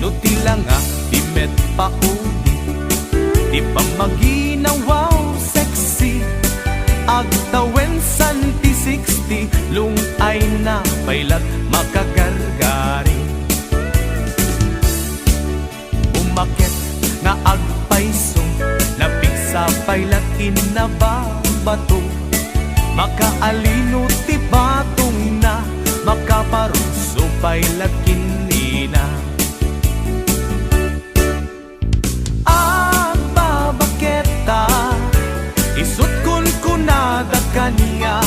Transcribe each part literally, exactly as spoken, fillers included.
No ti langa ti met pauli, ti pammaginawaw sexy, agtawen santi sixty, lung-ayna pay lat makagargari. Umaket nga agpayso, napigsa pay lat inna babato. Makaalino ti batongna, makaparuso pay lat ken nina. Agbabaketa, isut' kunkunada kaniak,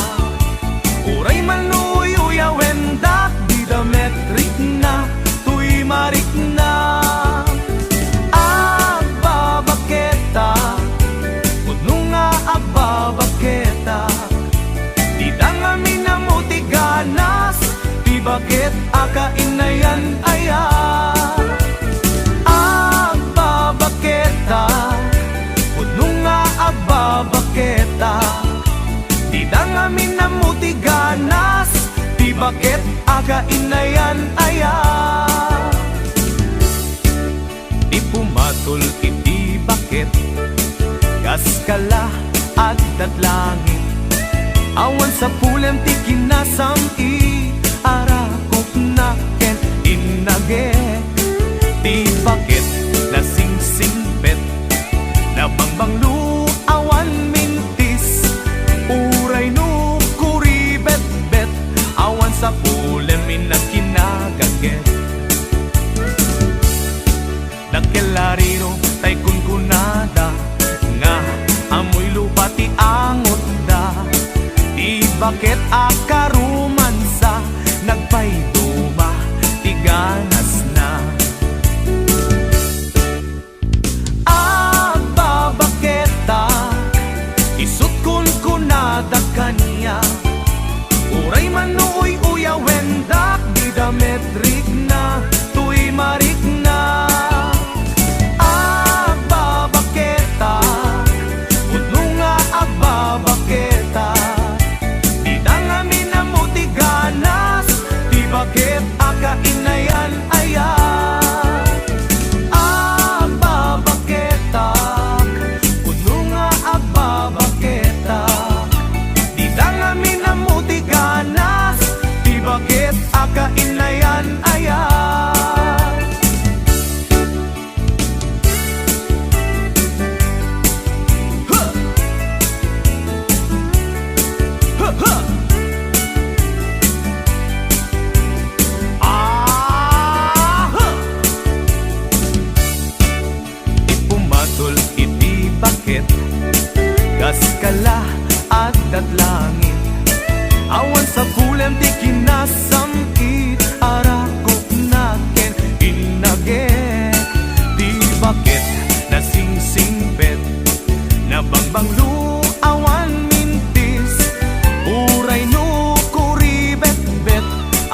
uray man no uyawendak, dida met rikna, tuy marikna. Agbabaketa, pudno nga agbabaketa, dida ngamin ammo ti ganas, ti baket a kainayan aya. Agbabaketa, pudno nga agbabaketa, dida ngamin ammo ti ganas, ti baket a kainayan aya. Ti pumatol iti baket, kas kala, addat langit. Awan sapulem ti kinasam-it, arakupna ken innagek. Ti baket nasingsingpet, nabangbanglo, awan mintis. Uray no kuribetbet, awan sapulem inna kinagaget. Dakkel a riro tay kunkunada nga ammoy lupa ti angotda. Ti baket a karomansa, nagpayduma ti ganasna. Agbabaketa, isut' kunkunada kaniak, uray man no uy-uyawendak, dida met rikna, tuy marikna. Agbabaketa, pudno nga agbabaketa, dida ngamin ammo ti ganas, ti baket a kainayan aya. Agbabaketak, pudno nga agbabaketak, dida ngamin ammo ti ganas, ti baket a kainayan aya. Huh! Huh, huh! Ah, huh! Ti pumatol iti baket, kas kala, addat langit. Awan sapulem ti kinasam-it, arakupna ken innagek. Ti baket nasingsingpet, nabangbanglo, awan mintis. Uray no kuribetbet,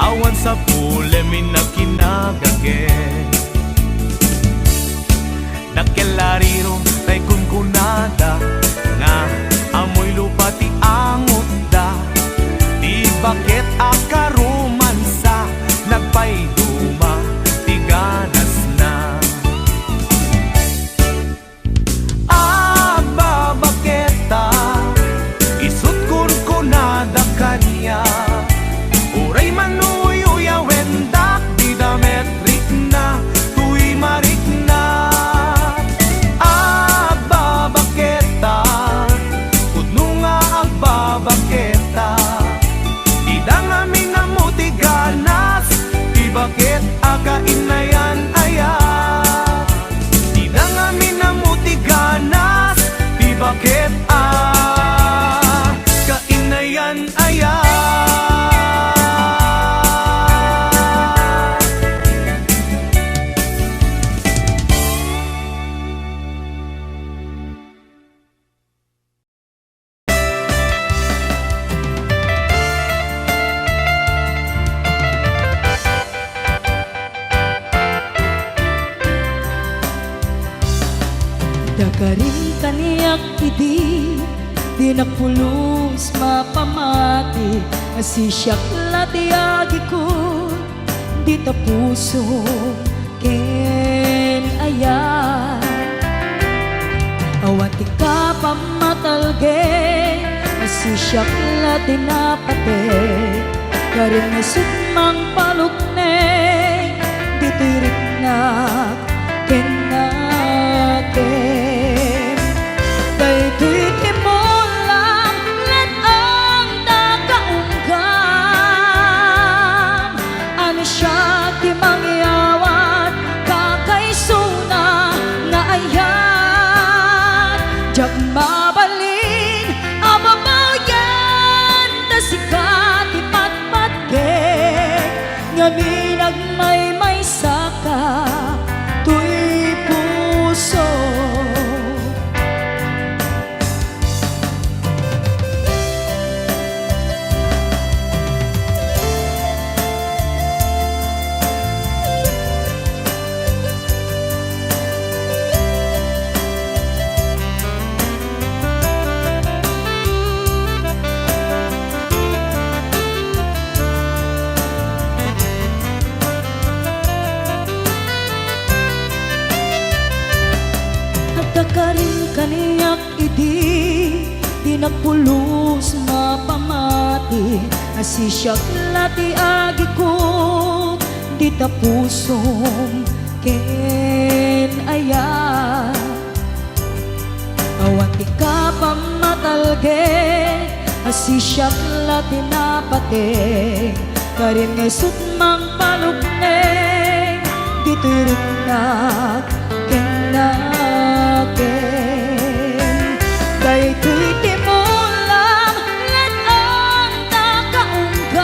awan sapulem inna kinagaget. Dakkel a riro tay kunkunada nga ammoy lupa ti angotda. Ti baket a karomansa, nagpayduma ti ganasna. Agbabaketa, isut' kunkunada kaniak, uray man no uy-uyawendak, dida met rikna, tuy marikna. Agbabaketa, pudno nga agbabaketa, dida ngamin ammo ti ganas, ti baket a kainayan aya. Dida ngamin ammo ti ganas, ti baket a kainayan aya. Dakarim kaniak idi, dinak pulos mapamati, a sisiak la ti agikut, dita puso ken Awan ti kapamatalgek, a sisiak la ti napateg, karim nga isut' mangpalukneng, ditoy riknak ken nakem. Daytoy ti mulam, let-ang ta kaunggam. Ania siak ti mangyawat, kakaisuna nga ayat. Diak mabalin a babaw yan, ta sika ti patpatgek, ngamin agmaymaysaka toy puso. Agkakarim kaniak idi ti nagpulos nga pamati, a sisiak la ti agikog, dita pusom ken ayat. Awan ti kapamatalgek, a sisiak la ti napateg, karim nga isut' mangpalukneng, ditoy riknak ken nakem. Daytoy ti mulam, let-ang ta kaunggam.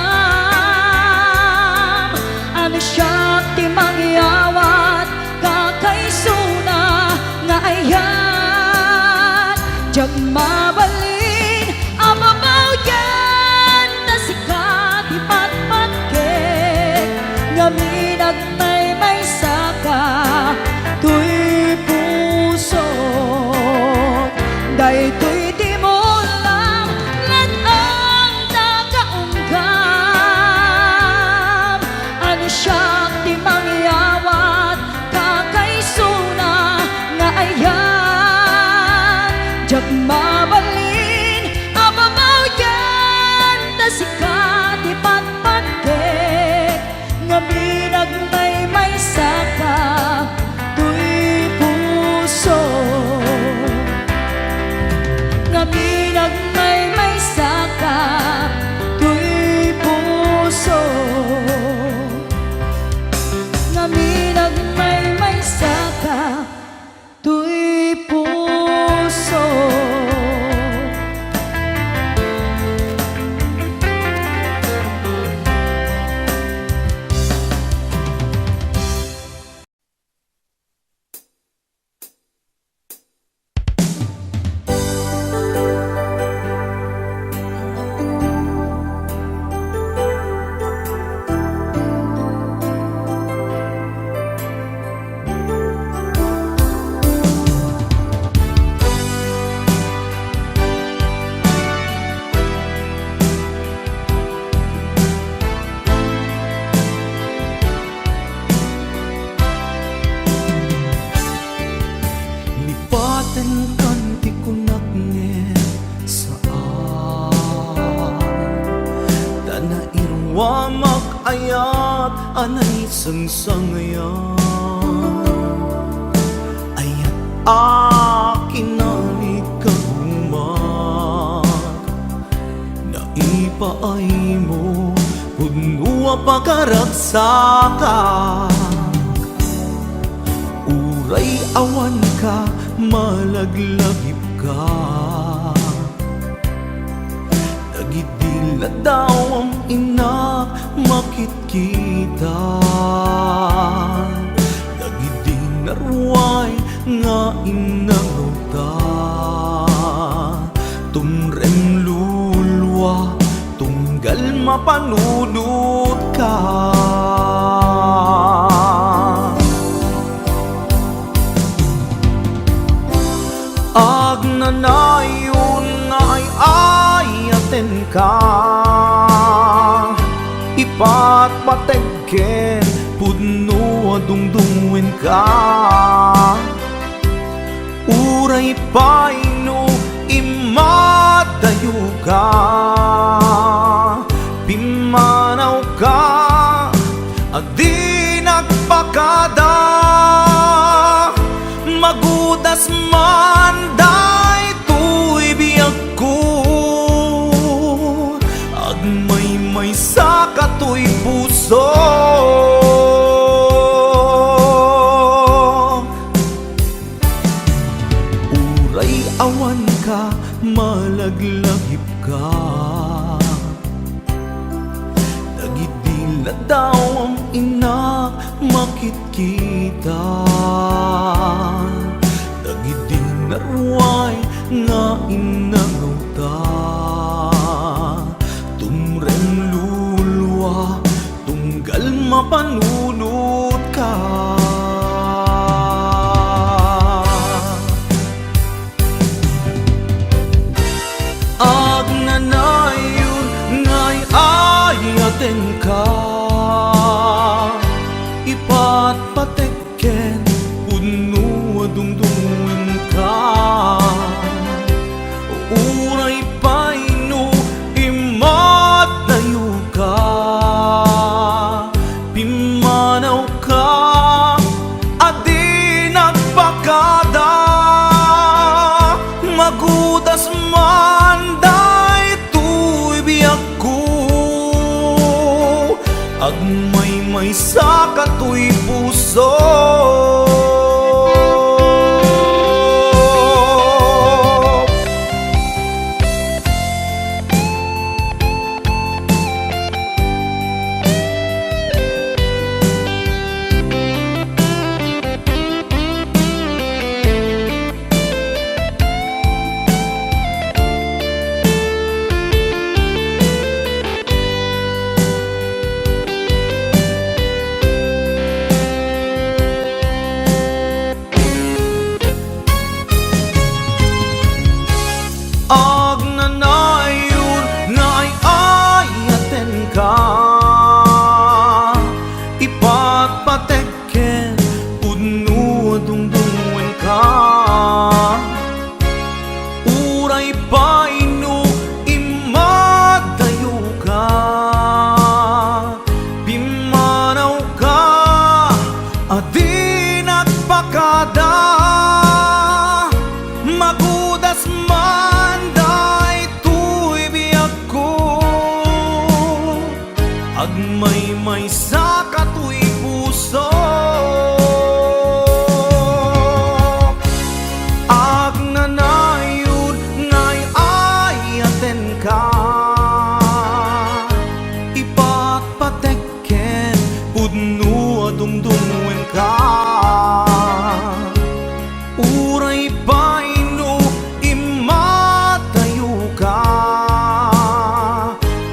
Ania siak ti mangyawat, kakaisuna nga ayat. Diak mabalin a babaw yan, ta sika ti patpatgek, ngamin agmaymaysaka toy puso. Daytoy ti mulam, let-ang ta kaunggam. Ania siak ti mangyawat, kakaisuna nga ayat. Diak mabalin a babaw yan, ta sika ti patpatgek, ngamin agmaymaysaka toy puso. Ngamin agmaymaysaka toy puso. Ngamin agmaymaysaka toy puso. Lipatenkan ti kunak ngem saan, ta nairuamak ayat a naisangsangayan. Ayat a kinalikagumak, naipaaymo, pudno a pagaragsak. Uray awanka, malaglagipka. Dagidi ladawam, innak makitkita. Dagidi naruay nga innanguta. Tumrem lulua, tunggal mapanunotka. Agnanayon nga ay-ayatenka, ipatpateg ken pudno a dungdungngoenka. Uray pay no immadayoka, pimmanawka, a di nagpakada. Magudas man daytoy biagko, agmaymaysa katoy puso. Uray awanka, malaglagipka. Dagidi la daw am innak makitkita, dagidi naruay nga innangawta. Tumreng lulua, tunggal mapanunotka. Agnanayon nga ay-ayatenka, ipatpatek ken pudno a dungdungenka. Uray pay no immadayoka, pimmanawka, a di nagpakada. Magudas man daytoy biagko, agmaymaysa katoy puso. Agnanayon nga ay-ayatenka, ipatpatek ken pudno a dungdungenka. Uray pay no immadayoka, pimmanawka, a di nagpakada. Magudas man daytoy biagko, agmaymaysa katoy puso. Agnanayon nga ay-ayatenka, ipatpatek ken pudno a dungdungenka. Uray pay no immadayoka,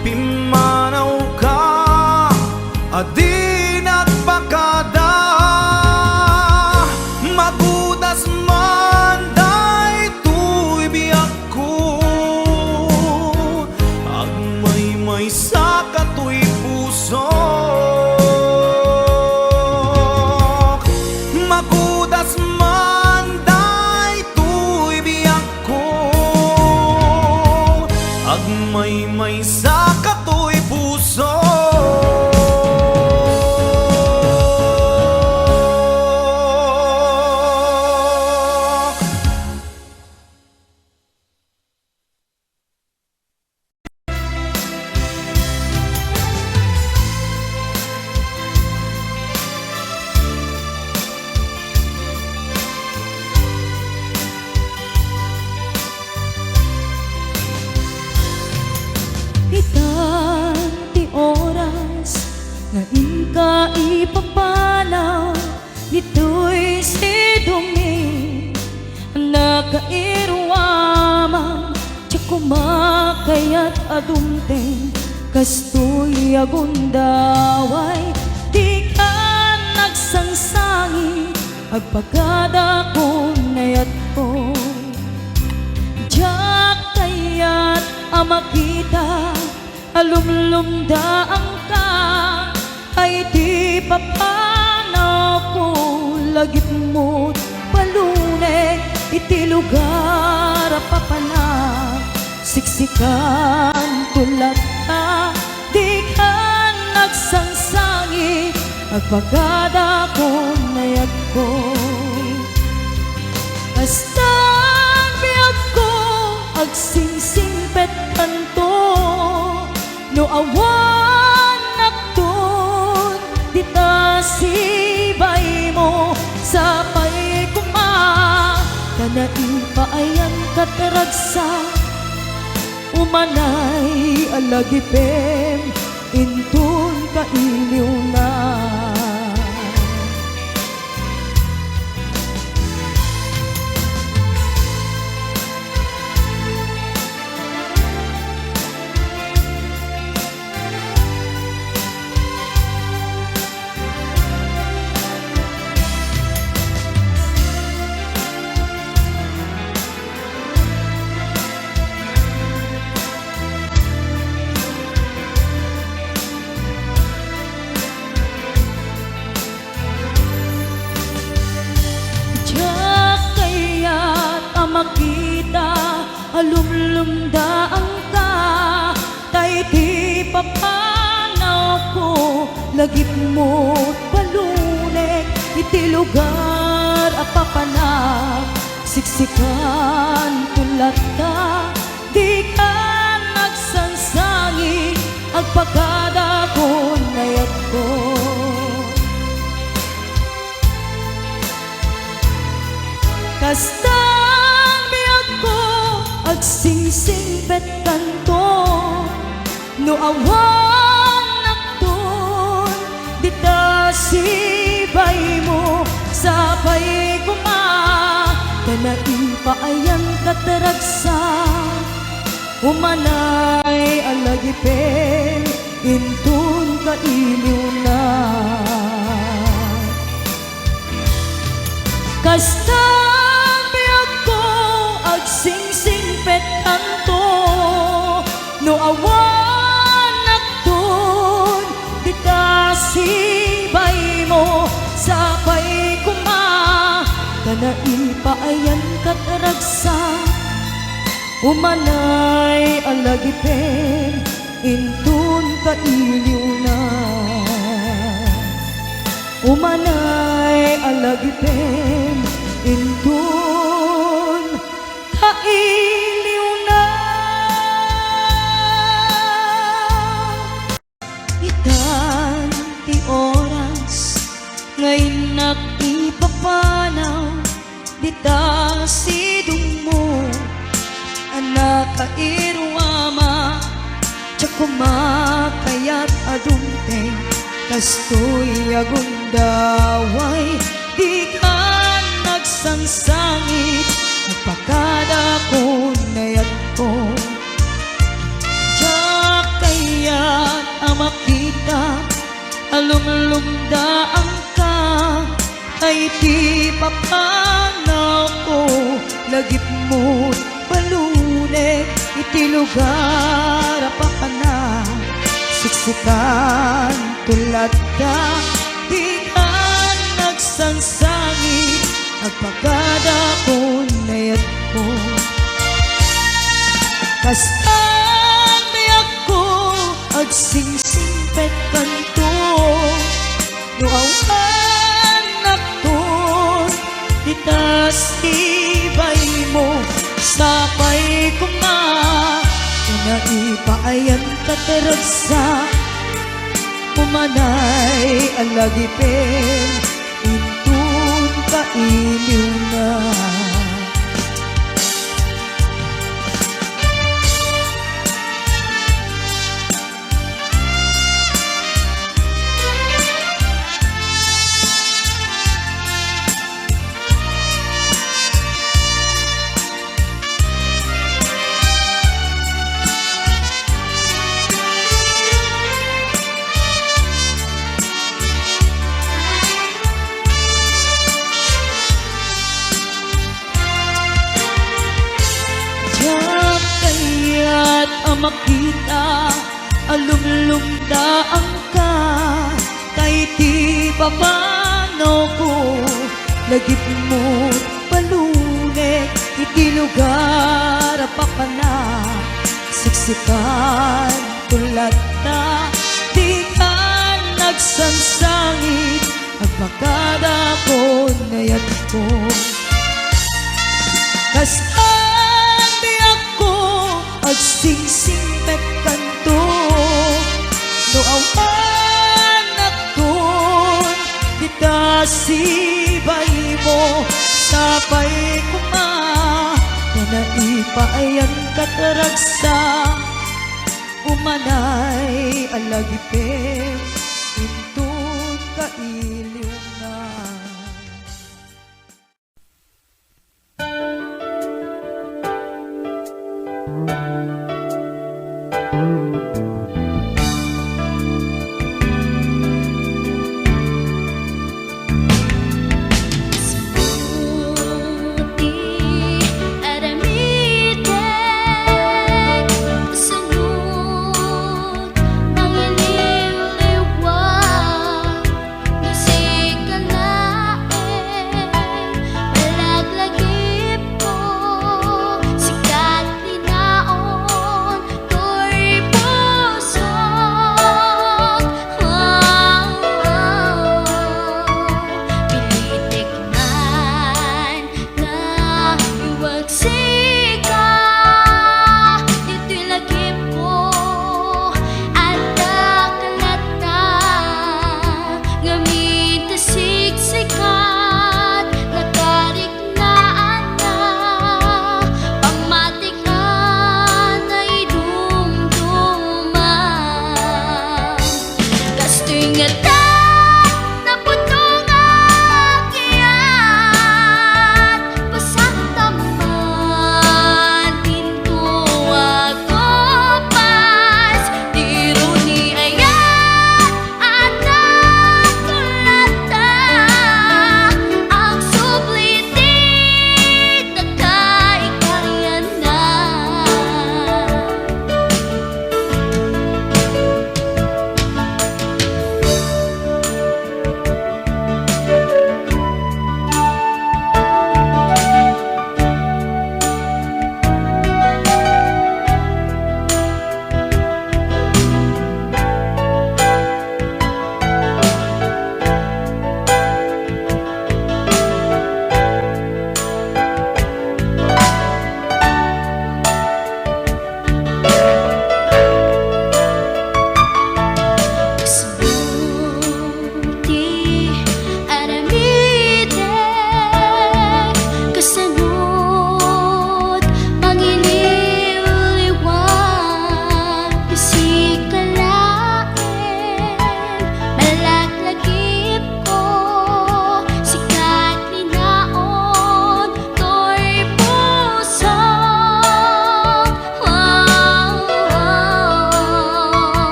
pimmanawka, a di nagpakada. Magudas man daytoy biagko, agmaymaysa katoy puso. Magudas man daytoy biagko, agmaymaysa katoy puso. Itan ti oras nga inka ipapanaw ditoy sidongit. Nakairuaman, diak koma kayat a dumteng, kastoy a gundaway, dika nagsangsangit, agpagadakon ayatko. Diak kayat a makita a lumlumdaangka, ay ti papanawko, lagipmo balune, it Ti lugar a papanak, siksikan to latta, dikan agsangsangit, agpakadakon ayatko. Kastan biagko, agsingsingpetkanto, no awan nakton dita sibaymo, sapay koma ta naipaayan kat ragsak, umanay a lagipem inton kailiwna. Diak kayat a makita a lumlumdaanka, ta iti papanawko, lagipmo't balunek. Iti lugar a papanak, siksikan to latta, dikan agsangsangit, agpakadakon ayatko. Kastan biagko, agsingsingpetkanto, no awan nakton dita sibaymo, sapay koma ta naipaayan kat ragsak, umanay a lagipem inton kailiwna. Kastan biagko, agsingsingpetkanto, no awan nakton dita sibaymo, sapay koma ta naipaayan kat ragsak, umanay a lagipem inton kailiwna. Umanay a lagipem inton kailiwna. Itan ti oras nga innak ipapanaw dita sidongmo a nakairuama, diak koma kayat a dumteng kastoy a gundaway, dikan agsangsangit, agpakadakon ayatko. Diak kayat a makita a lumlumdaanka, ay ti papanawko, lagipmo't balunek. Iti lugar a papanak, siksikan to latta, dikan agsangsangit, agpakadakon ayatko. Kastan biagko, agsingsingpetkanto, no awan nakton dita sibaymo, sapay koma ta naipaayan kat ragsak, umanay a lagipem inton kailiwna. Diak kayat a makita a lumlumdaanka, ta iti papanawko, lagipmo't balunek. Iti lugar a papanak, siksikan ko latta, dikan nagsangsangit, agpakadakon nga yatko. Kas-an diakko agsingsingpet kanto, no awan nakton dita sibaimo, sapay koma ta naipayan kat ragsak, umanay a lagipem inton kailiwna.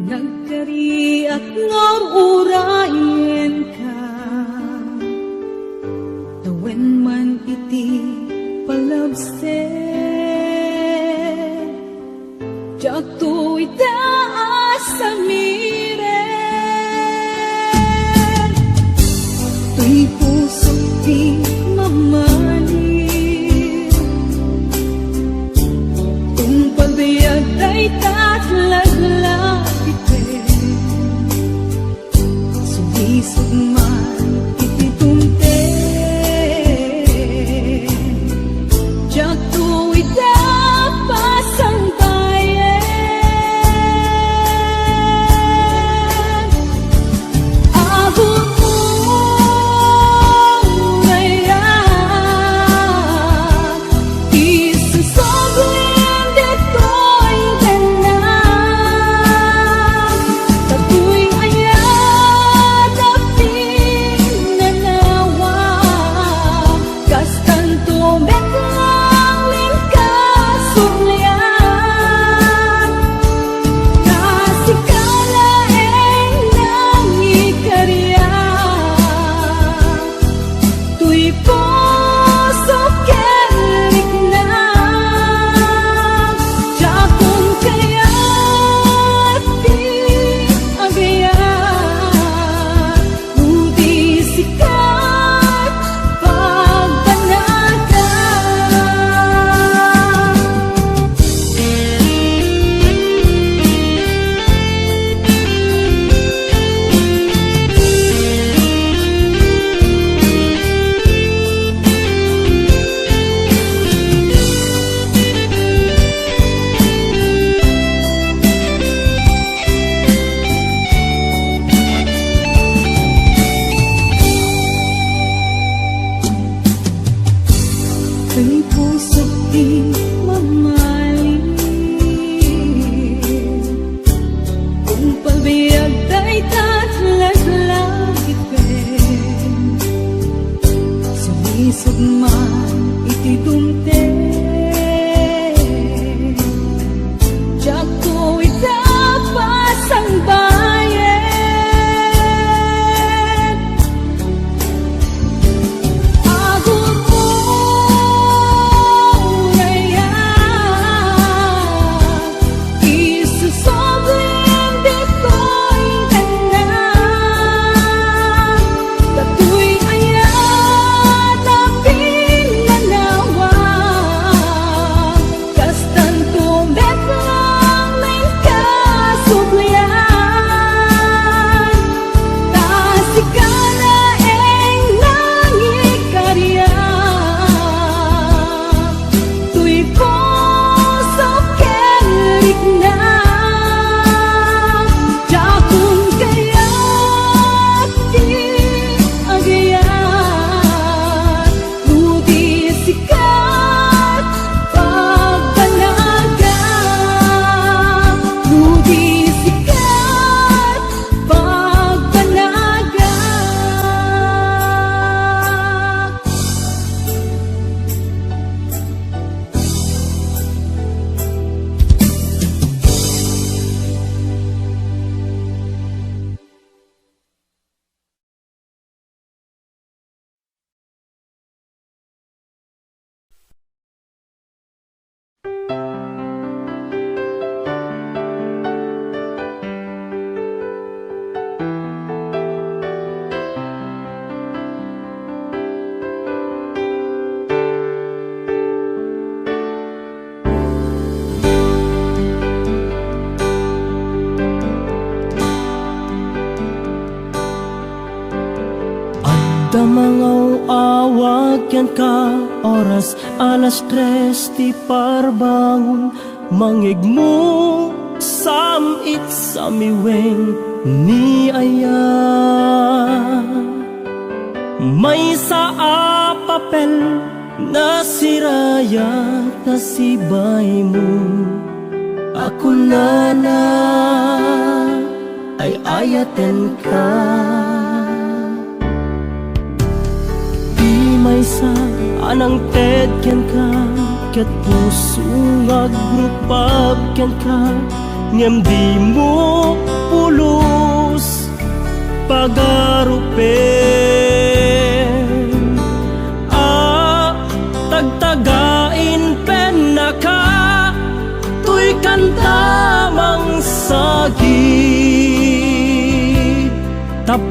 Nagkariak nga ur-urayenka, tawen man iti palabsek. Diakto ita a samiren, toy pusok ti mamali. Tungpal biag dayta a laglagipem. Sumisog man iti dumteng, diakto ita pasangbayen. Agumo rayak, isusublim ditoy tennak. Datoy ayat a pinanawa, kastanto met lang nen kasublian. Ta sika laeng nangikariak. Toy puso ken rikna, diakon kayat ti agayat, no di sika ti pagbanagak. Ken pusok ti mamali. Tungpal biag dayta a laglagipem. Sumisog man iti dumteng, diakto ita pasangbayen. Agumo rayak, isusublim ditoy tennak. Datoy ayat a pinanawa, kastanto met lang nen kasublian. Ta sika laeng nangikariak. Toy puso ken rikna, diakon kayat ti agayat, no di sika ti pagbanagak, no di sika ti pagbanagak. Adda mangaw-awag kenka, oras alas tres ti parbangon, mangngegmo sam-it samiweng ni aya. Maysa a papel nasirayat ta sibaymo a kunana, ay-ayatenka. Ti maysa a nangted kenka, ket puso nga agrupab kenka, ngem dimo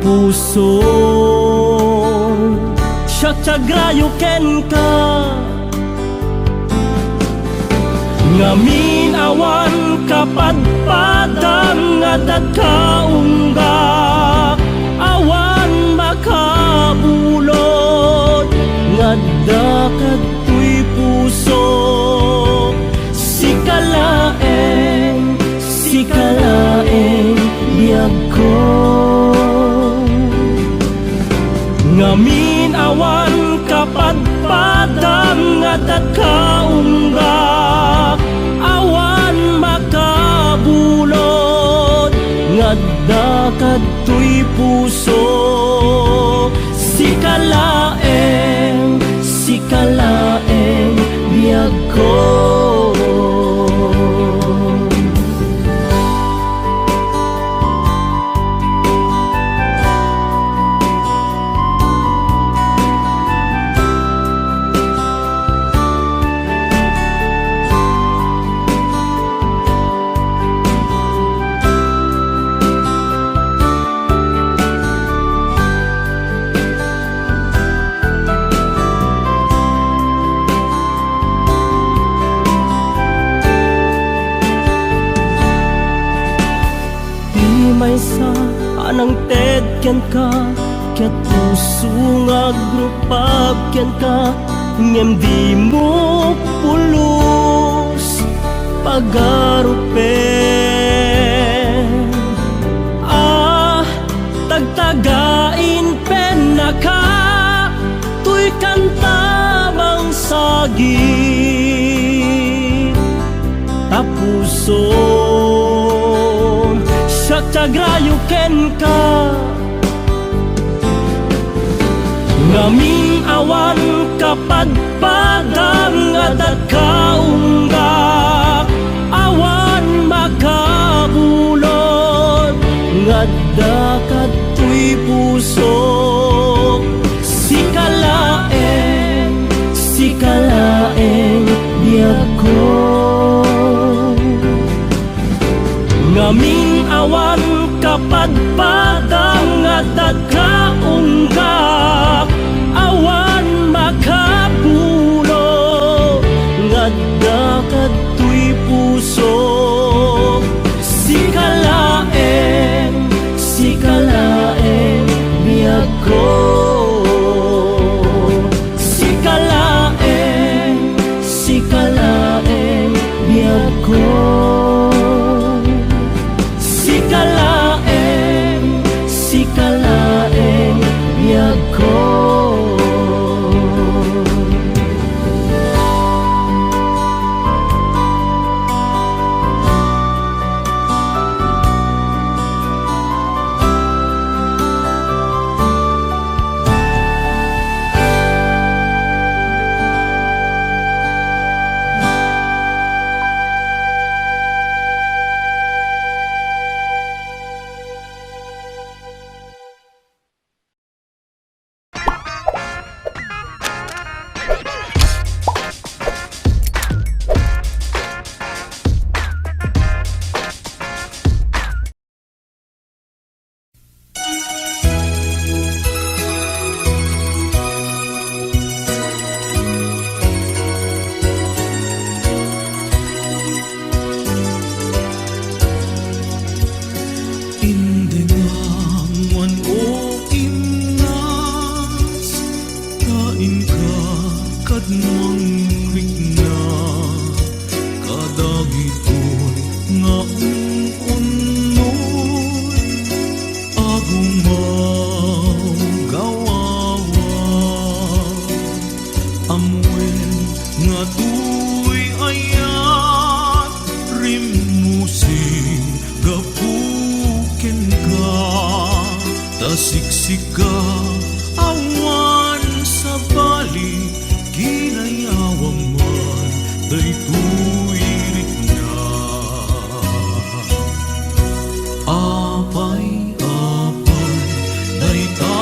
Puso, siak ti agrayo kenka. Ngamin awan kapadpadam nga adda ka unggak, awan makabulod nga adda kadtoy puso. Sika laeng, sika laeng biagko. Ngamin awan kapadpadam nga adda ka unggak, awan makabulod nga adda kadtoy puso. Sika laeng, sika laeng biagko. Ti maysa a nangted kenka, ket puso nga agrupab kenka, ngem dimo pulos pagarupen. Ah, tagtagain pennaka, toy kanta mangsagit. Ta pusom, siak ti agrayo kenka. Ngamin awan kapadpadam nga adda ka unggak, awan makabulod nga adda kadtoy pusok. Sika laeng, sika laeng biagko. Ngamin awan kapadpadam nga adda ka unggak, awan makabulo nga adda kadtoy pusok. Sika laeng, sika laeng biagko. Sika laeng, sika laeng biagko. Sika laeng, sika laeng biagko. Indengam man, o Imnas, ta inka kad mangkuikna kadagitoy nga un-unnoy a gumawgawawa. Ammoen nga toy ayat rimmusin gapu kenka, ta siksika awan sabali, kinayawam man daytoy rikna. Apay, apay, dayta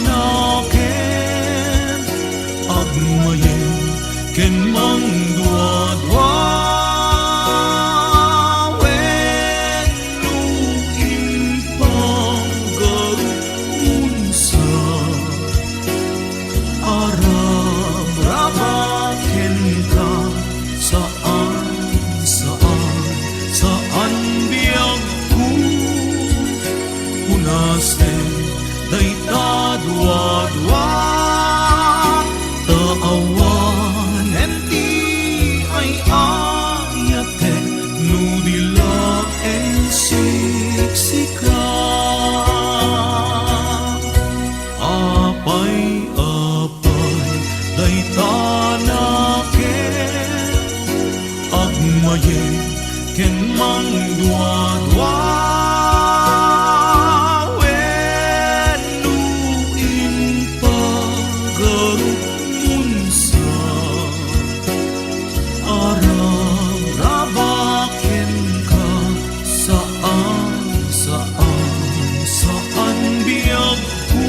nakem agmayem ken mangduadua wenno impagarup dayta duadua, ta awanen ti ay-ayatek no di laeng siksika. Apay, apay, dayta nakem, agmayeg ken mangduadua, wenno impagarupmonsa, arabraba kenka, saan, saan, saan biagko.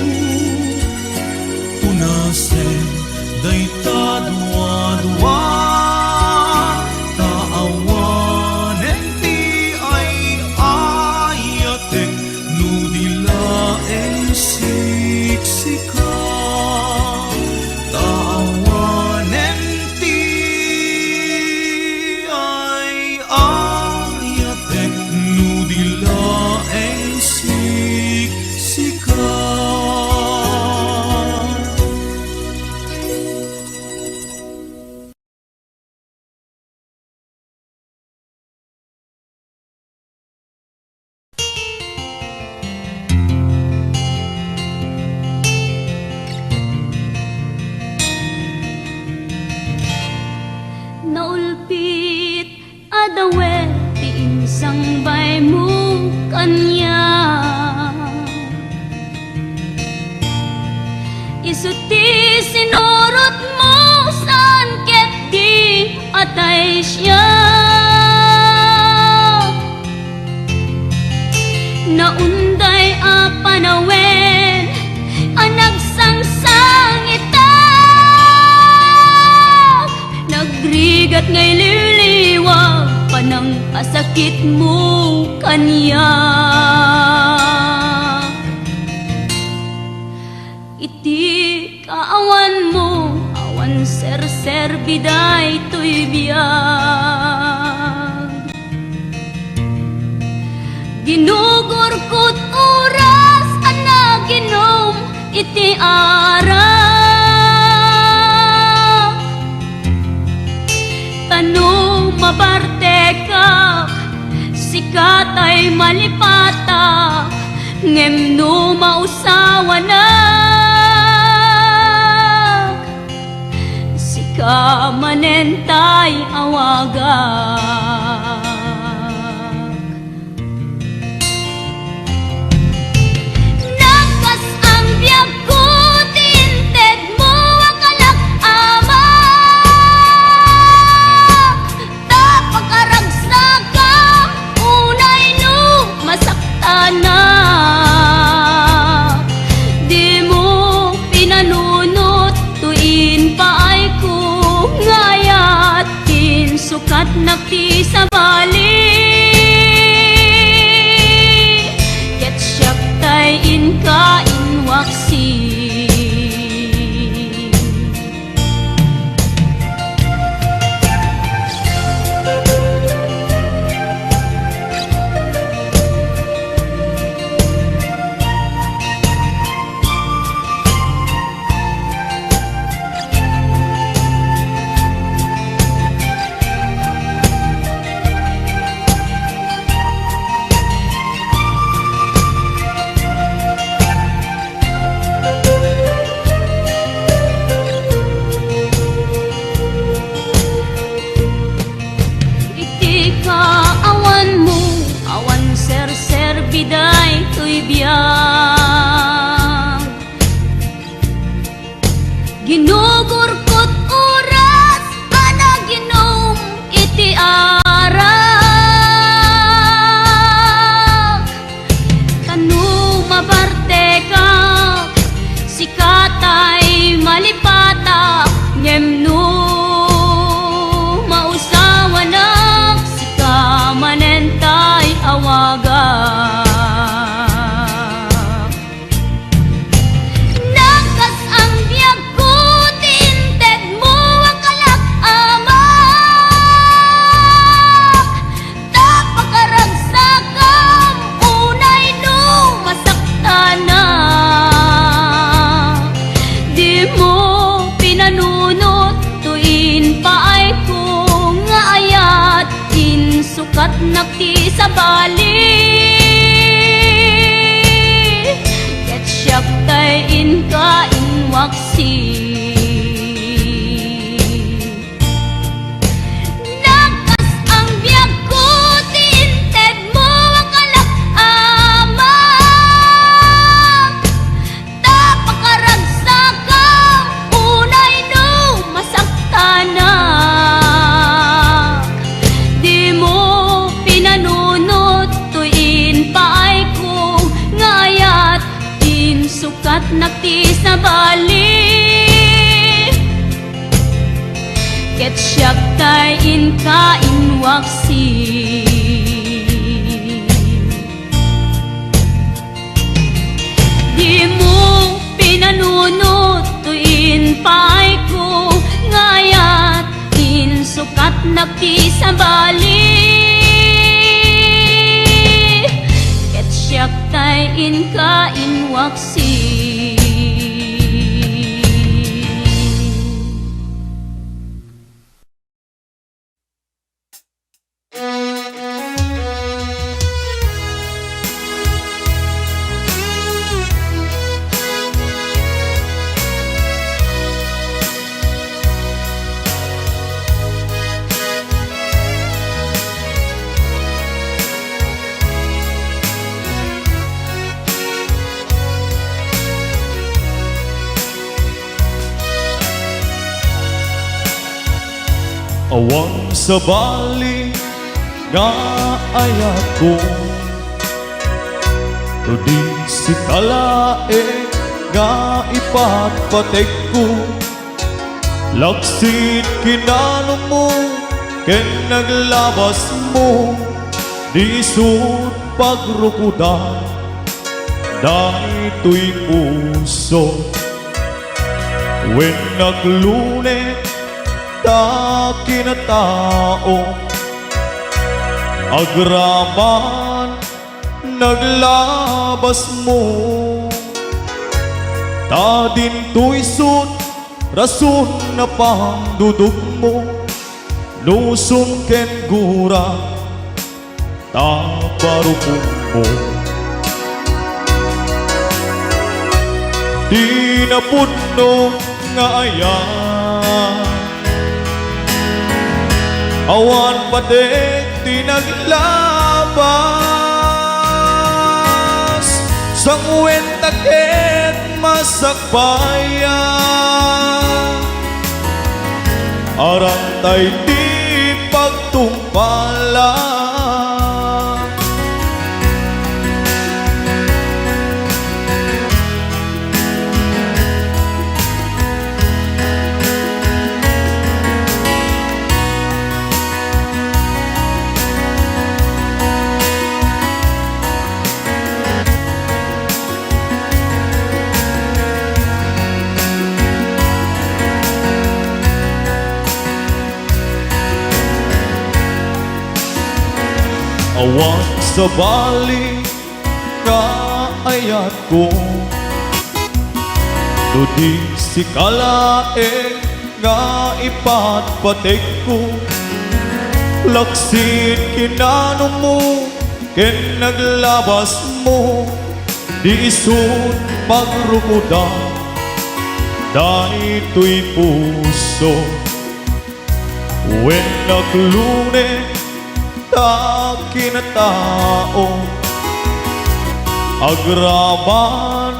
Punasen dayta duadua, ta awanen ti ay-ayatek no di laeng siksika. Ta awanen ti ay-ayatek no di laeng siksika. Naulpit a dawen ti insangbaymo kaniak. Isu ti sinurotmo saan ket di patay siak. Naunday a panawen a nagsangsangitak, nagrigat nga ililiwag panangpasakitmo kaniak. Iti kaawanmo, awan serserbi daytoy biag. Ginugurkot oras a naginom iti arak. Ta no mabartekak, sika tay malipatak, ngem no mausawanak, sika manen tay awagak. Nagkas-ang biagko ti intedmo a kalak, Ama, ta pakaragsakak unay no masaktanak. Dimo pinanunot toy impaayko nga ayat. Insukatnak ti sabali, ket siak tay inka inwaksi. Iti kaawanmo, awan serserbi daytoy biag. Ginugurkot oras a naginom iti arak. Ta no mabartekak, sika tay malipatak, ngem no mausawanak, sika manen tay awagak. Katnak ti sabali, ket siak tay inka inwaksi. Dimo pinanunot toy impaayko nga ayat, insukatnak ti sabali, ket siak tay inka inwaksi. Awan sabali nga ayatko, no di sika laeng nga ipatpategko. Laksid kinanumo ken naglabasmo, di isut' pagrukodan daytoy puso. Wen nagluneg ta kinatao, agraman naglabasmo. Ta dinto isut' rason na pangdudugmo, nusom ken gura ta barukongmo. Di napudno nga ayat, awan pateg ti naglabas. Sanguen ta ket masakbayan, arantay ti pagtungpalan. Awan sabali nga ayatko, no di sika laeng nga ipatpategko. Laksid kinanumo ken naglabasmo, di isut' pagrukodan daytoy puso. Wen nagluneg ta kinatao, agraman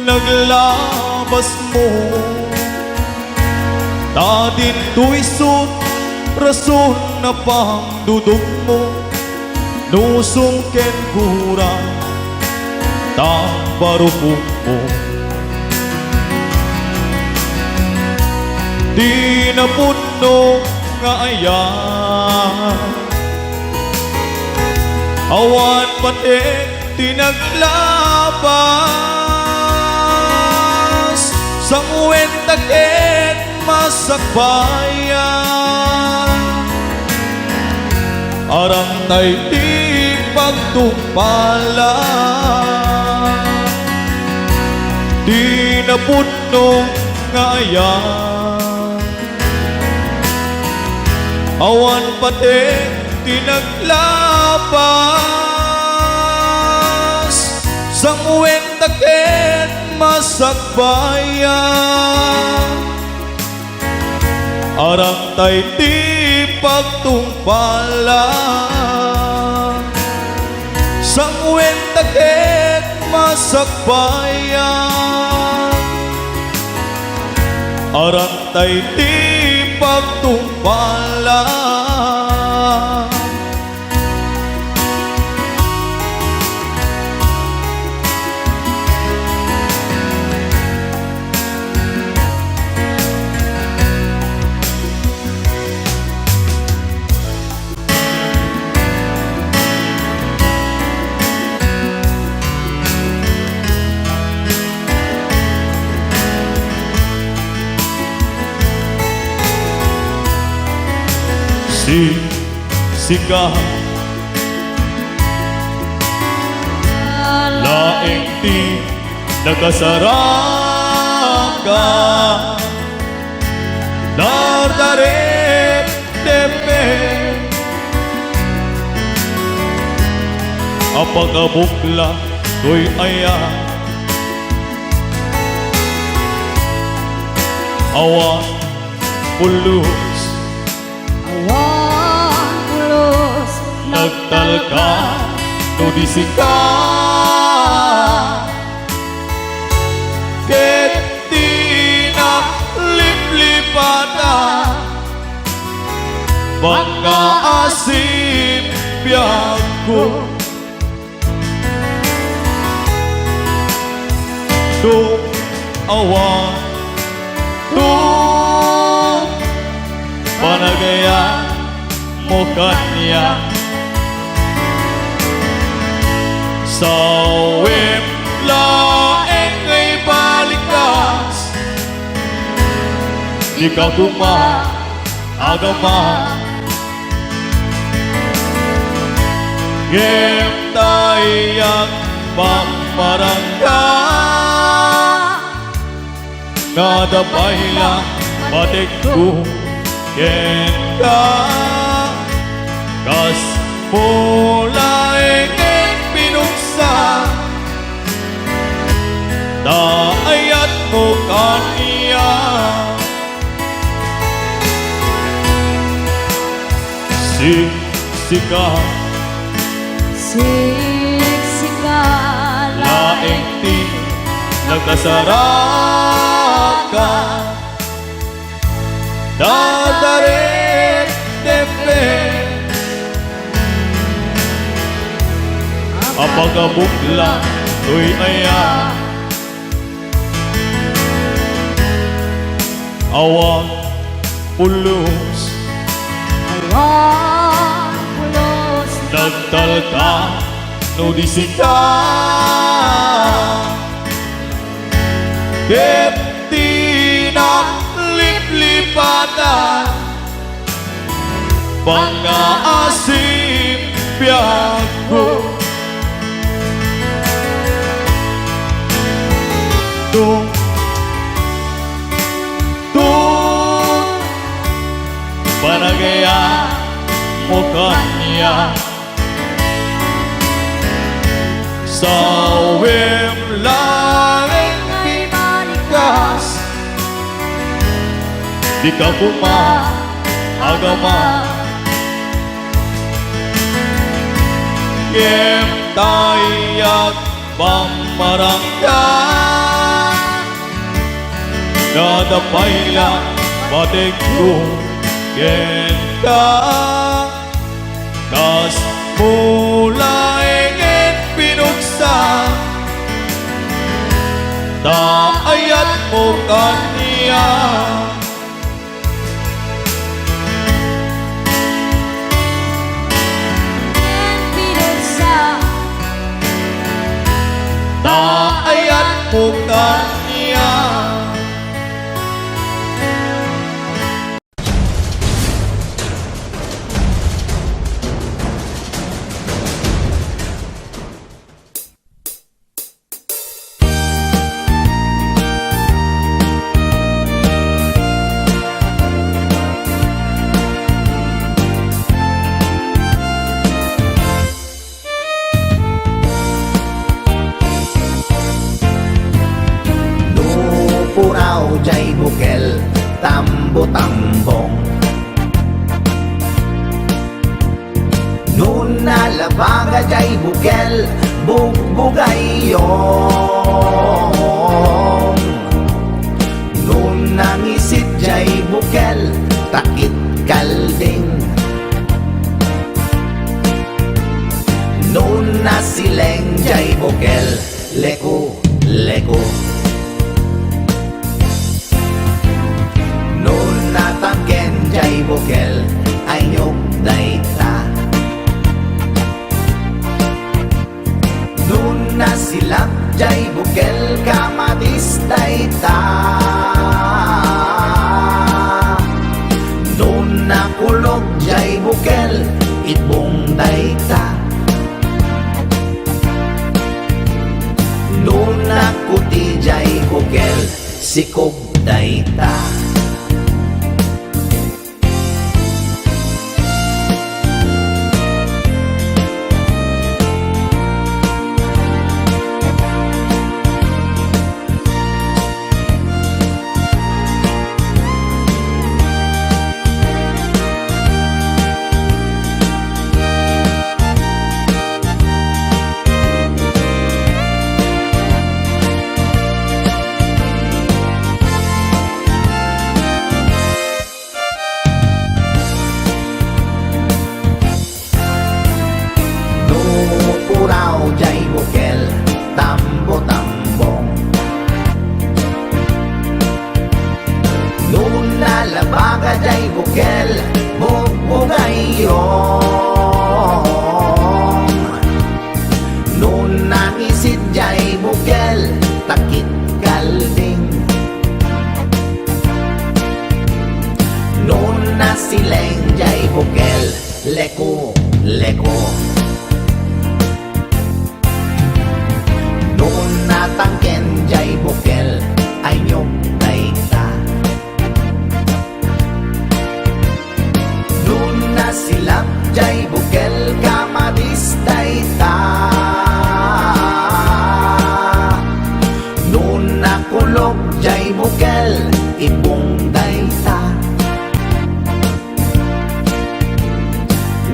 naglabasmo. Ta dinto isut' rason na pangdudugmo, nusom ken gura ta barukongmo. Di napudno nga ayat, awan pateg ti naglabas. Sanguen ta ket masakbayan, arantay ti pagtungpalan. Di napudno nga ayat, awan pateg ti naglabas. Sanguen ta ket masakbayan, arantay ti pagtungpalan. Sanguen ta ket masakbayan, arantay ti pagtungpalan. Sika laeng ti nakasaraka, dardarep-depet a pagabukla toy aya. Awan pulos. Awan pulos. Nagtalka no di sika. Ket ti nakliplipata, pangngaasim biagko. Tum awan, tum panagayam mo kaniak. Sawem laeng nga ibalikas, dika koma agama. Ngem dayag pammarangka, nga adda pay la pategko kenka. Kasmo laengen pinuksa, ta ayatmo kaniak. Siksika. Siksika laeng ti nakasaraka. Dadarettepe a pagabukla toy aya. Awan pulos. Awan pulos. Nagtalka no di sika. Ket ti nakliplipatan, pangngaasim biagko. Tum, tum, panagayam mo kaniak. Sawem laeng nga ibalikas, dika koma agama. Ngem dayag pammarangka, nga adda pay la pategko kenka. Kasmo laengen pinuksa, ta ayatmo kaniak. Pinuksa, ta ayatmo kaniak. No puraw jay bukel, tambo-tambong. No nalabaga jay bukel, bugbugayong. No nangisit jay bukel, takit kalding. No nasileng jay bukel, leku, leku. No natangken jay bukel, aynyog dayta. No nasilak jay bukel, kamatis dayta. No nakulog jay Ibong dayta. No nakuti jay bukel, sikog dayta. No puraw jay bukel, tambo-tambong. No nalabaga jay bukel, bugbugayon. No nangisit jay bukel, takit kalding. No nasileng jay bukel, leku, leku. No natangken jay bukel, aynyog dayta. No nasilap jay bukel, kamatis dayta. No nakulog jay bukel, ibong dayta.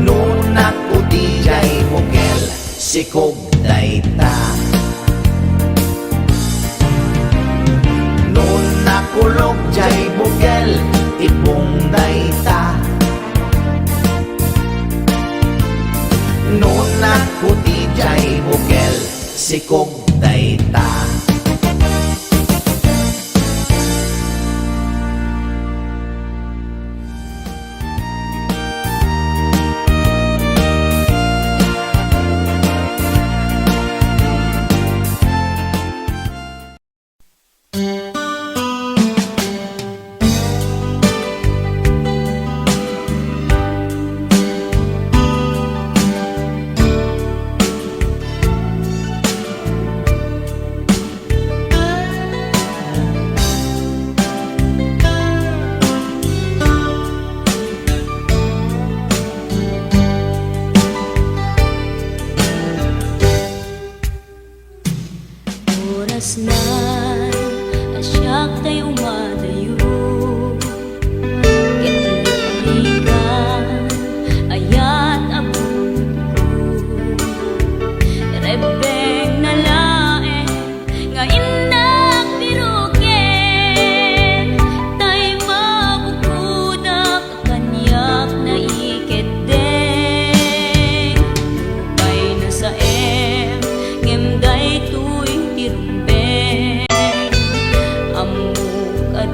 No nakuti jay bukel, sikog dayta. No nakulog jay bukel, ibong dayta. No nakuti jay bukel, sikog dayta. Oras na a siak tay umadayo, ket lipligan, ayat a bunotko. Rebbengna laeng nga innak piruken, tay mabukkodak kaniak naikeddeng. Nupay nasaem, ngem daytoy ti rumbeng. Ammok a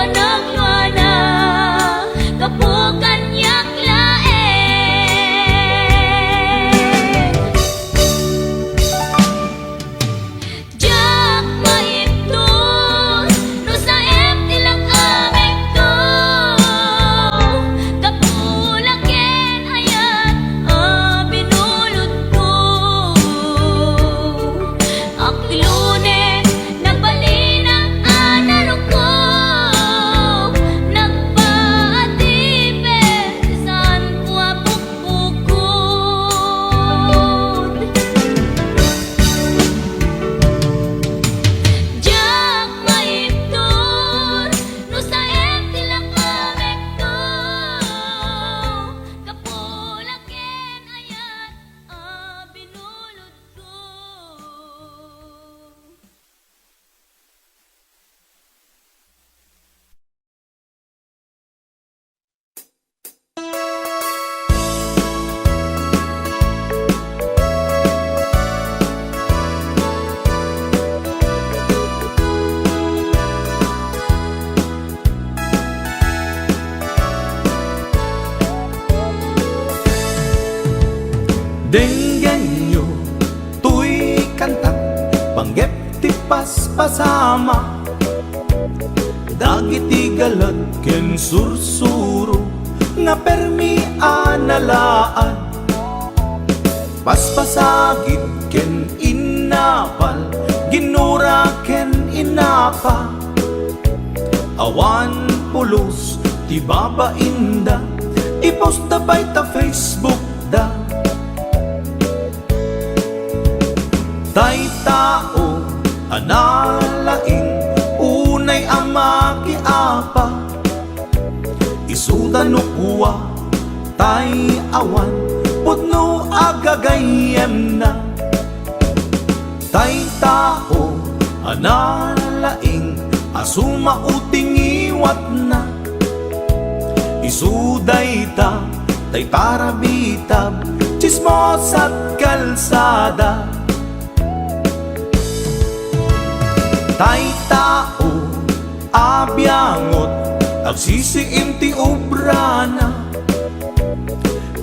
Nagluana, gapu kaniak laeng. Diak maibtur no saem ti lak-amekto. Gapu la ken ayat a binulodko. Aklone, nagbalin a naruko. Nagpaatipet, saanko a pukpukod. Diak maibtur no saem ti lak-amekto. Gapu la ken ayat a binulodko. Denggenyo toy kanta, panggep ti paspasama. Dagiti galag ken sursuro nga permi a nalaad. Paspasagid ken innapal, ginura ken innapa. Awan pulos ti babainda, i-post da pay ta Facebook da. Tay tao a nalaing, unay a makiapa. Isuda no kua, tay awan pudno a gagayyemna. Tay tao a nalaing a sumao ti ngiwatna. Isu dayta tay parabitab, tsismosa't kalsada. Tay tao a biangot, agsisiim ti obrana.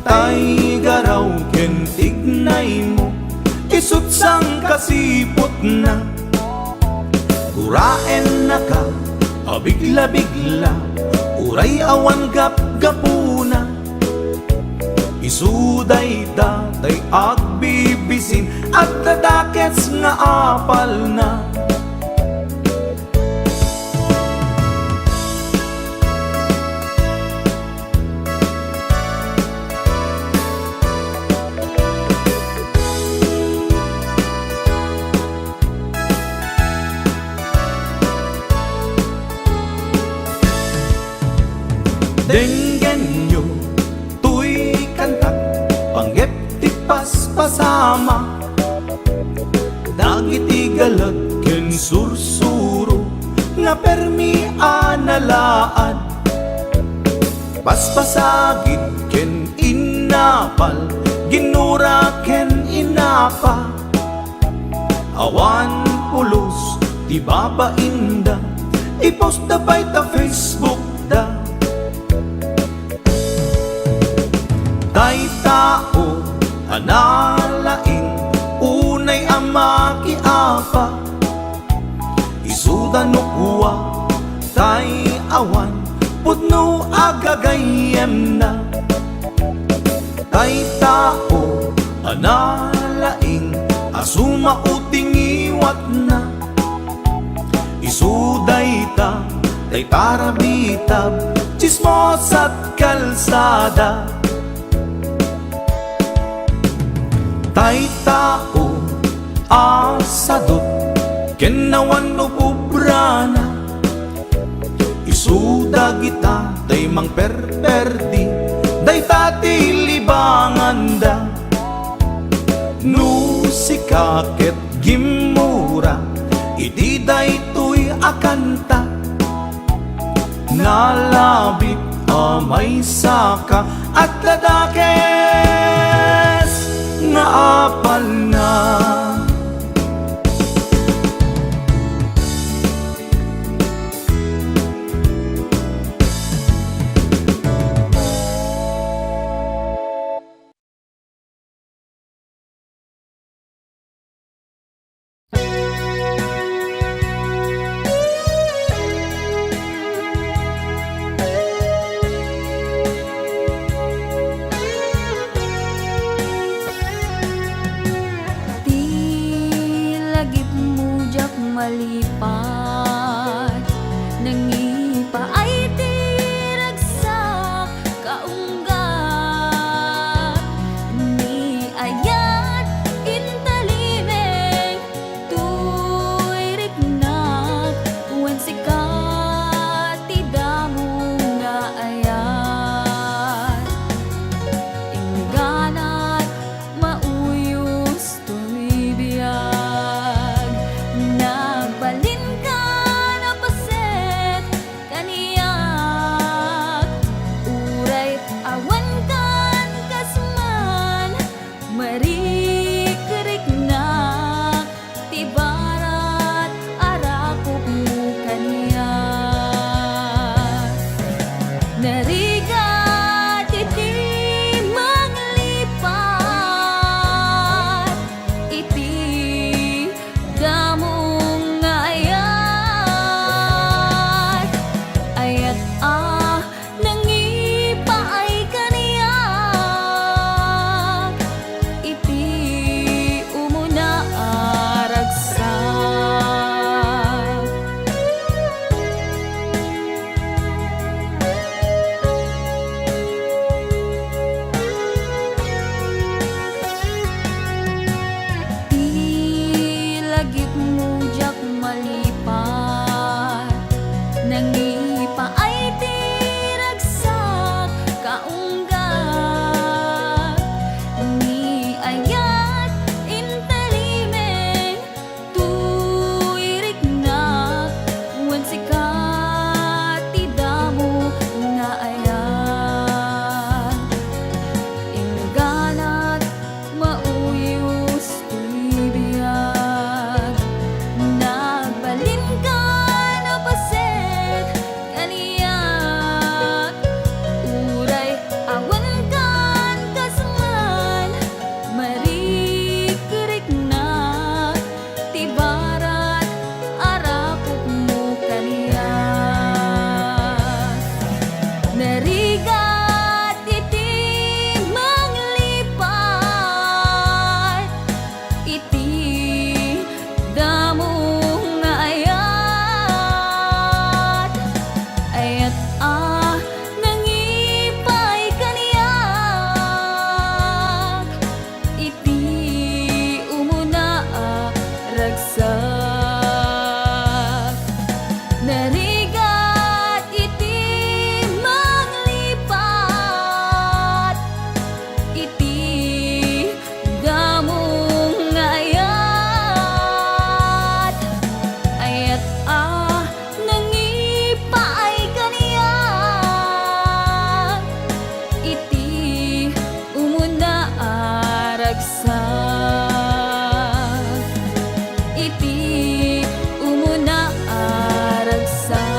Tay garaw ken tignaymo, isu't sangkasiputna. Guraennaka a bigla-bigla, uray awan gapgapuna. Isu dayta tay agbibisin, adda dakes nga apalna. Denggenyo toy kantak, panggep ti paspasama. Dagiti galag ken sursuro nga permi a nalaad. Paspasagid ken innapal, ginura ken innapa. Awan pulos ti babainda, i-post da pay ta Facebook da. Tay tao a nalaing, unay a makiapa. Isuda no kua, tay awan pudno a gagayyemna. Tay tao a nalaing a sumao ti ngiwatna. Isu dayta tay parabitab, tsismosa't kalsada. Tay tao a sadut ken awan no pobrana. Isu dagita tay mangperperdi, dayta ti libanganda. No sika ket gimmura iti daytoy a kanta, nalabit a maysaka, adda dakes nga apalna. Paay ti ragsak kaunggat, ni ayat intalimeng, tuy riknak, wen sika ti damo nga ayat. Ingganat mauyos toy biag, nagbalinkan a paset kaniak, uray awankan kas man, marikriknak ti barat a rakopmo kaniak. Narigat iti manglipat iti damo nga ayat, ayat a nangipaay kaniak iti umuna a ragsak. Ti lagipmo diak malipat, nangipaay ti ragsak kaunggat, ni ayat intalimeng, tuy riknak, wen sika ti damo nga ayat. Ingganat mauyos toy biag, nagbalinkan a paset kaniak, uray awankan kas man, marikriknak ti barat a rakopmo kaniak. Narigat iti manglipat iti damo nga ayat, ayat a nangipaay kaniak iti umuna a ragsak. Narigat iti manglipat iti damo nga ayat, ayat a nangipaay kaniak iti umuna a ragsak, iti umuna a ragsak.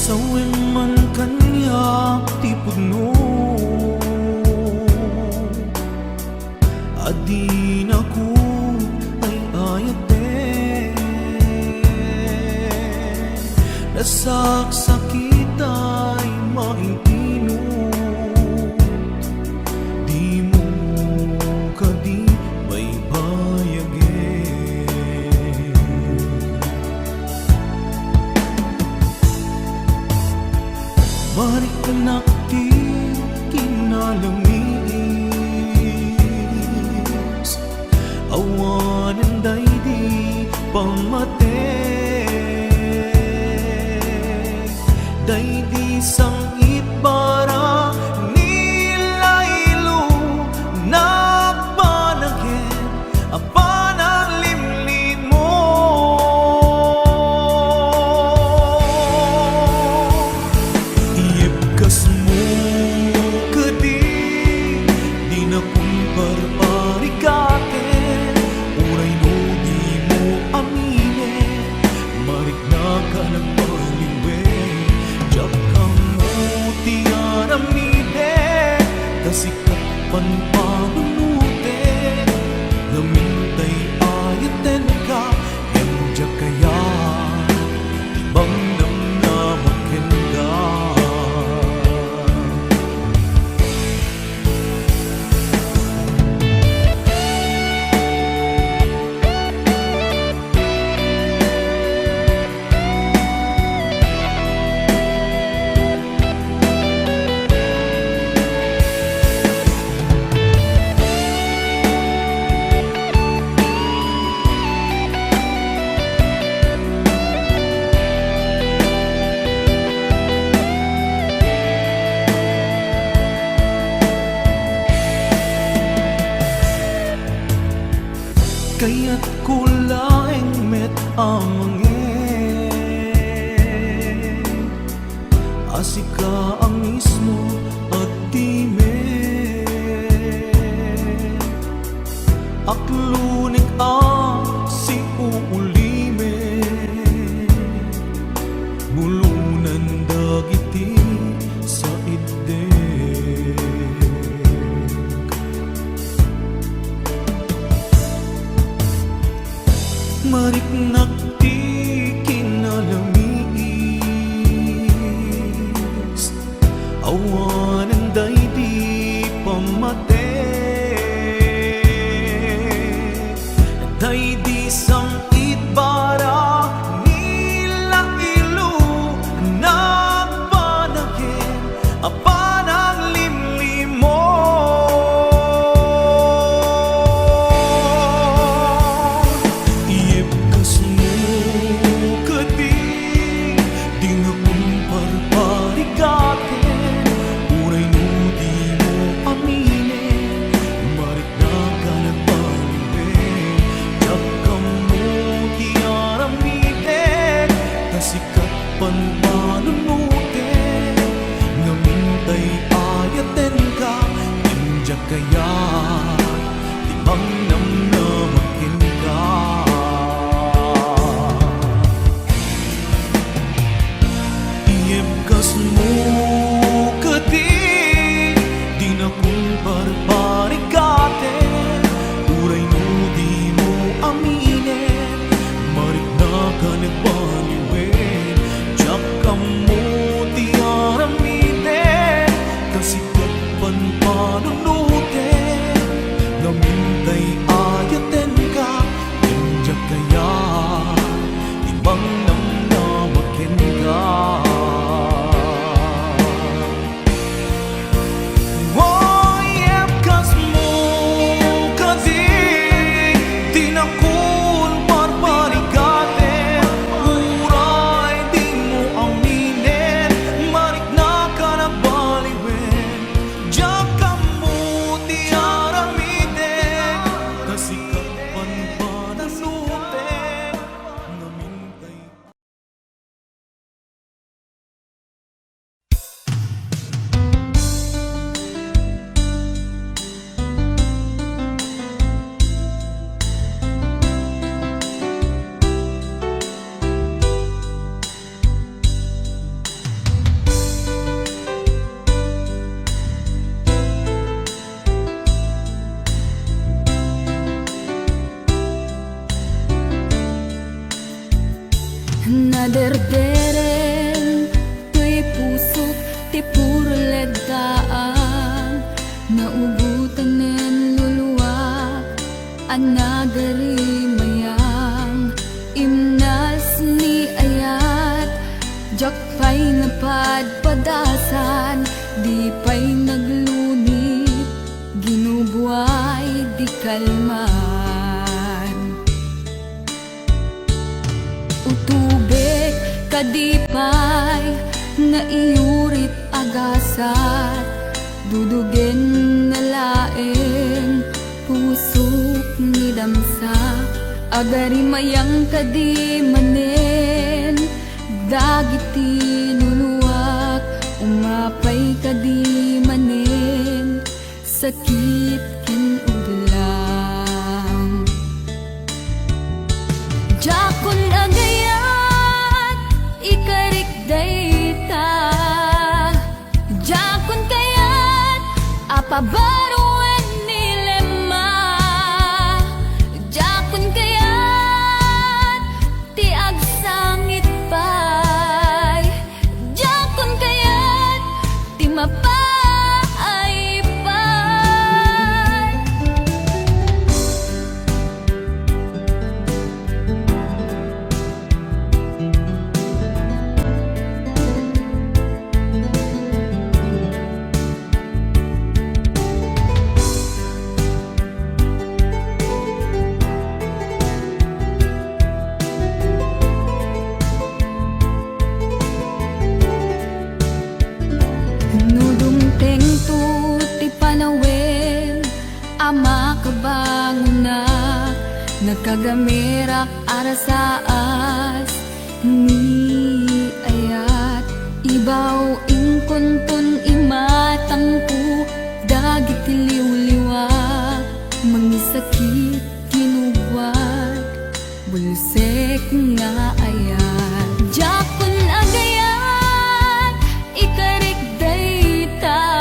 Sawen man kaniak ti pudno a dinako ay-ayaten. Nasaksakit ay maintinot, dimo kadi baybayagen. Mariknak ti kinalamiis, awanen daydi pammateg. Daydi sang-it bara ni Laylo, napanagen a Kayatko laeng met a mangngeg a sika a mismo agdimek. Aklonek a siuulimek, bulonen dagiti saiddek. Mariknak ti kinalamiis, awanen daydi pammatek, daydi sang-itbara, nilailu, nagpanagen a pananglimlimon. Iyebkasmo kadi, dinakon parparigaten, uray no dimo aminen, mariknak a nagbaliwen, diak ammo ti aramidek, ta sika panpanunotek, ngamin tay ayatenka, ken diak kayat ti mangnamnama kenka. Iyebkasmo kadi, dinakon parparigaten, uray no dimo aminen, mariknak a nagbaliwen, diak ammo ti aramiden, ta sika panpanunotek, ngamin tay ayatenka, ken diak kayat ti mangnamnama kenka. Iyebkasmo kadi, dinakon parparigaten, uray dimo aminen, mariknak a nagbaliwen, diak ammo ti aramiden, ta sika panpanunotek, ngamin tay Naderdereng toy pusok ti purled daang, naugotanen luluak a nagarimayang. Imnas ni ayat, diak pay napadpadasan, di pay naglunit, ginubuay di kalman. Utubek kadi pay nga iyurit a gasat, dudugen na laeng pusok ni damsa. Agarimayang kadi manen dagiti luluak, umapay kadi manen sakit ken udlang. Diakon agayat ikarik dayta. Diakon kayat a pabaruen ni Lema. Diakon kayat ti agsangit pay. Diakon kayat ti mapaay pay. Nakagamirak a rasaas ni ayat, ibaw inkunton imatangko dagiti liwliwa, mangisakit kinugwad, bulsek nga ayat. Diakon agayat, ikarik dayta.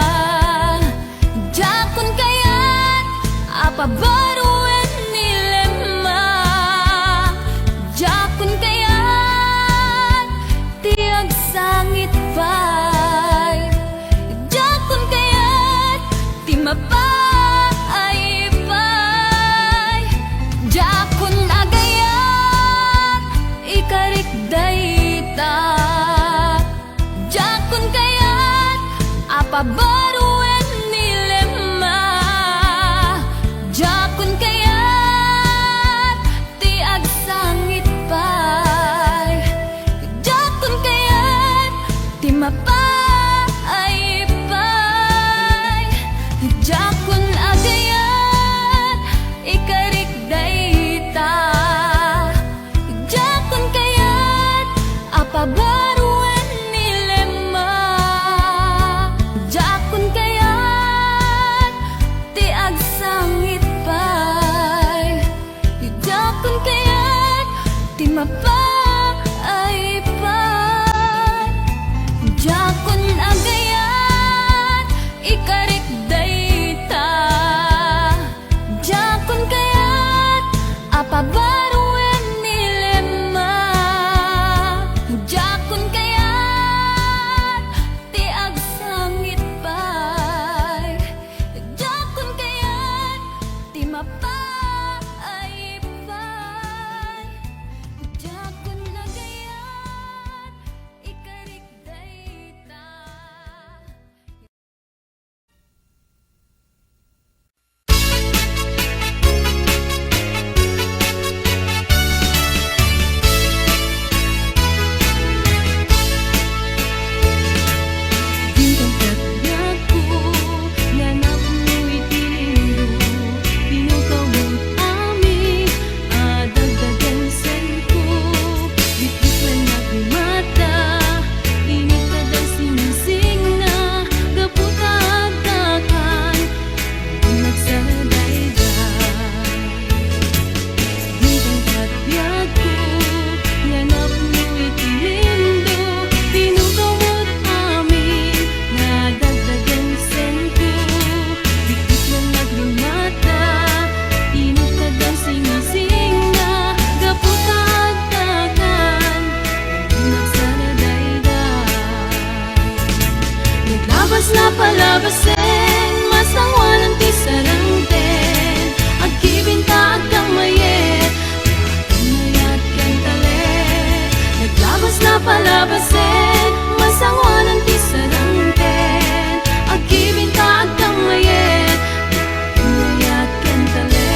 Diakon kayat a pabaruen ni Lema. Diakon kayat ti agsangit pay. Diakon kayat ti mapaay pay. Diakon agayat, ikarik dayta. Diakon kayat a pabaruen ni Lema. Diakon kayat ti agsangit pay. Diakon kayat ti mapaay pay. Diakon agayat, ikarik dayta. Diakon kayat a pabaruen ni Lema. Diakon kayat ti agsangit pay. Diakon kayat ti mapaay pay. Diakon agayat, ikarik dayta. Diakon kayat a pabaruen ni Lema. Diakon kayat ti agsangit pay. Diakon kayat ti mapaay pay. Diakon agayat, ikarik dayta. Dintong kadiakko nga napno iti lindo, tinukaw met amin a dagdagen senko. Bitbituen nga agmata, init a dagsingisingna, gapu ta agtakan, nagsardayday. Dintong kadiakko nga napno iti lindo, tinukaw met amin nga dagdagen senko. Bitbituen nga agmata, init a dagsingisingna, gapu ta agtakan, nagsardayday. Naglabas nga palabasen, masangoanan ti sarangten, agkibin ta agkammayet, mayat ken talek. Naglabas nga palabasen, masangoanan ti sarangten, agkibin ta agkammayet, mayat ken talek.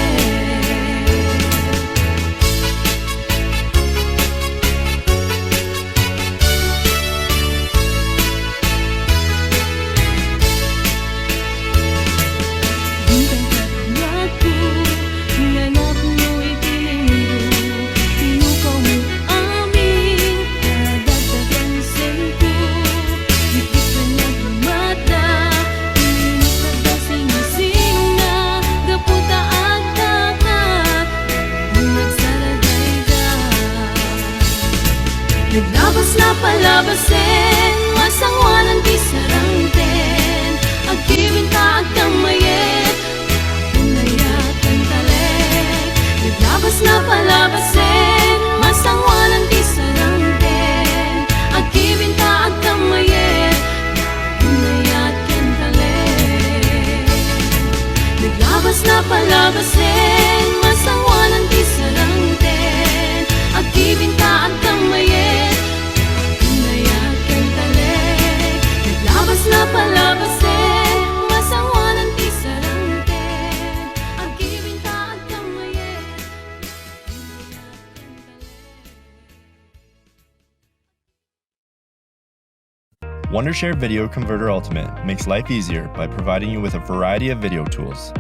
Dintong kadiakko nga napno iti lindo, tinukaw met amin a dagdagen senko. Bitbituen nga agmata, init a dagsingisingna, gapu ta agtakan, nagsardayday. Naglabas nga palabasen, masangoanan ti sarangten, agkibin ta agkammayet, mayat ken talek. Naglabas nga palabasen, masangoanan ti sarangten, agkibin ta agkammayet, mayat ken talek. Naglabas nga palabasen, masangoanan ti sarangten, agkibin ta agkammayet, mayat ken talek. Naglabas nga palabasen, masangoanan ti sarangten, agkibin ta agkammayet. Wondershare Video Converter Ultimate makes life easier by providing you with a variety of video tools.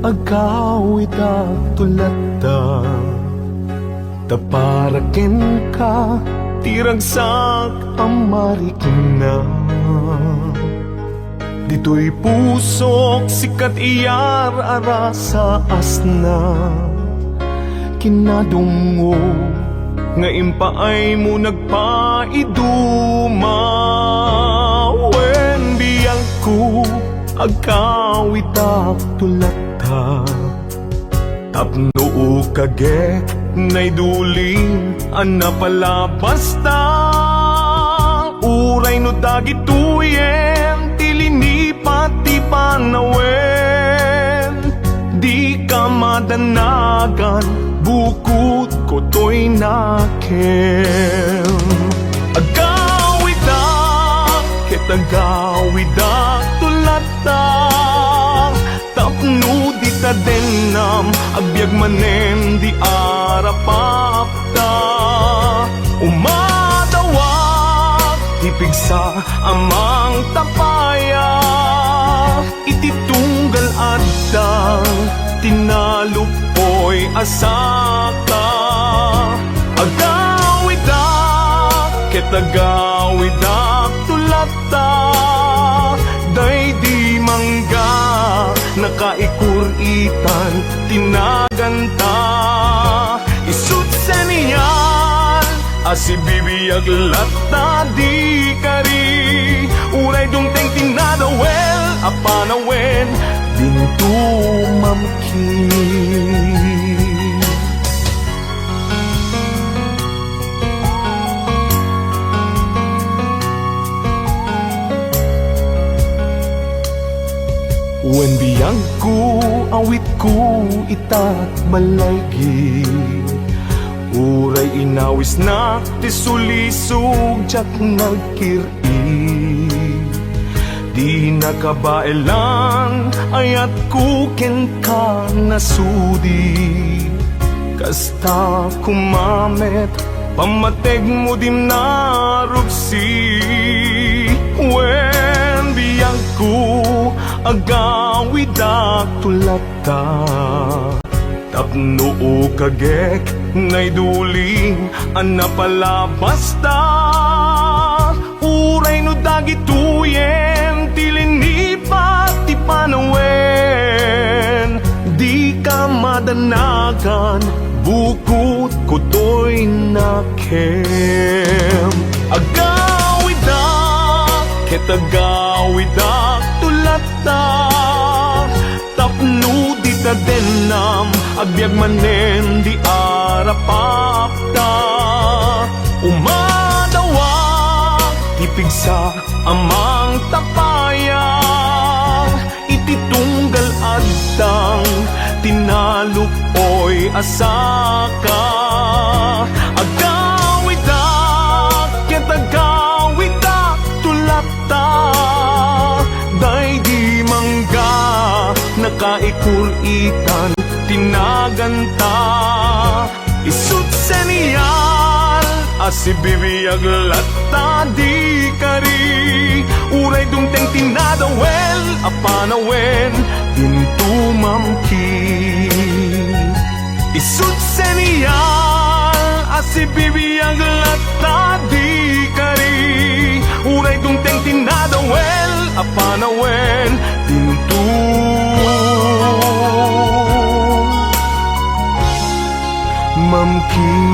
Agawidak tu latta, ta para kenka ti ragsak a marikna. Ditoy pusok, sika ti iyar-arasa asna. Kinadungngo nga impaaymo nagpaiduma. Wen biagko, agawidak tu latta, tapno ukagek naidulin a napalabasta. Uray no dagitoyen ti linipat ti panawen, dika madanagan, bukod ko toy nakem. Agawidak ket agawidak tu latta, tapno dita dennam, agbiag manen di arapapta. Umadawak ti pigsa a mangtapaya, iti tunggal addang tinaluppoy a saka. Agawidak ket agawidak tu latta, daydi mangga nakaikur-itan ti naganta. Isut senial a sibibiag latta di kari, uray dumteng ti nadawel a panawen, dinto mamkin. Wen biagko, awitko itat balaygi, uray inawisnak ti sulisog, diak nagkir-i. Di nakabaelan, ayatko kenka nasudi. Kasta koma met pammategmo, dim narupsi. Wen biagko, agawidak tu latta, tapno ukagek naidulin a napalabasta. Uray no dagitoyen ti linipat ti panawen, dika madanagan, bukod ko toy nakem. Agawidak ket agawidak tu latta, tapno dita dennam, agbiag manen di arapapta. Umadawak ti pigsa a mangtapaya, iti tunggal addang tinaluppoy a saka. Agawidak ket agawidak tu latta, daydi mangga nakaikur-itan ti naganta. Isut senial a sibibiag latta di kari, uray dumteng ti nadawel a panawen, dinto mamkin. Isut senial a sibibiag latta di kari, uray dumteng ti nadawel a panawen, dinto mamkin.